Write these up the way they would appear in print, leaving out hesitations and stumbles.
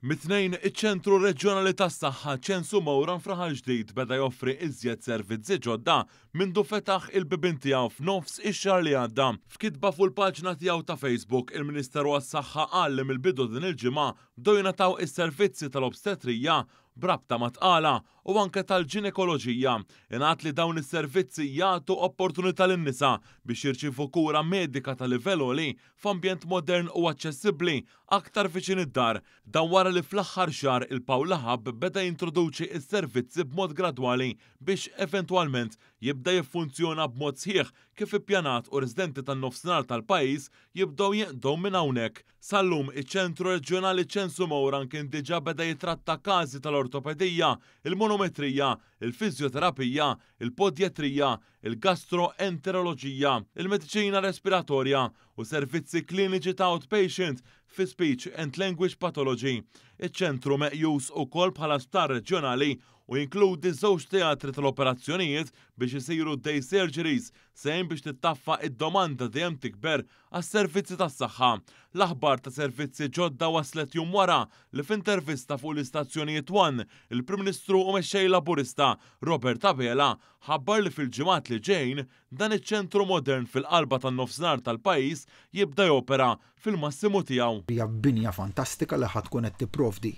Mit-Tnejn, iċ-Ċentru Reġjonali tas-Saħħa Ċensu Mowran f'Raħal Ġdid beda joffri iżjed servizzi ġodda mindu fetaħ il-bibien tiegħu f'nofs ix-xahar li għadda. F'kitba fuq il-paġna tiegħu ta' Facebook, il-Ministeru għas-Saħħa qal li mill-bidu din il-ġimgħa bdew jingħataw is-servizzi tal-obstetrija b'rabta mat-tqala u anke tal-ġinekoloġija. Ingħad li dawn is-servizzi jagħtu opportunità lin-nisa biex jirċievu kura medika ta' livell għoli f'ambjent modern u aċċessibbli aktar viċin id-dar. Dan wara li fl-aħħar xahar il-Paola Hub beda jintroduċi s-servizzi b'mod gradwali biex eventwalment jibda jiffunzjona b'mod sħiħ kif ippjanat u residenti tan-Nofsinhar tal-pajjiż jibdew jinqdew minn hawnhekk. Sal-lum, iċ-Ċentru Reġjonali Ċensu Mowran kien diġà beda jitratta każi tal-ortopedija, il-monometrija, il-fiżjoterapija, il-podjatrija, il-gastroenteroloġija, il-mediċina respiratorja u servizzi kliniċi ta' outpatient fi speech and language pathology. Iċ-ċentru meqjus ukoll bħala sptar reġjonali u jinkludi żewġ teatri tal-operazzjonijiet biex isiru day surgeries se jgħin biex tittaffa id-domanda dejjem tikber għas-servizzi tas-saħħa. L-aħbar ta' servizzi ġodda waslet jum wara li f'intervista fuq l-istazzjonijiet One, il-Prim Ministru u Mexxej Laburista Robert Abela ħabbar li fil-ġimgħat li ġejjin dan iċ-ċentru modern fil-qalba tan-nofsinhar tal-pajjiż jibda jopera fil-massimu tiegħu. Hija binja fantastika li ħa tkun qed tipprovdi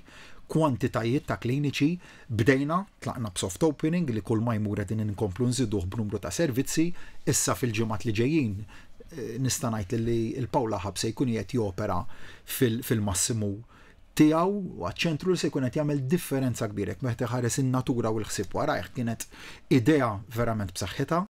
kwantitajiet ta' kliniċi. Bdejna, tlaqna b'soft opening li kull ma jmur qegħdin inkomplu nżiduh b'numru ta' servizzi. Issa fil-ġimgħat li ġejjin nista' ngħid li l-Paola Hub se jkun qed jopera fil-massimu tiegħu u għaċ-ċentru li se jkun qed jagħmel differenza kbira. Meta ħares in-natura u l-ħsieb warajh, kienet idea verament b'saħħitha.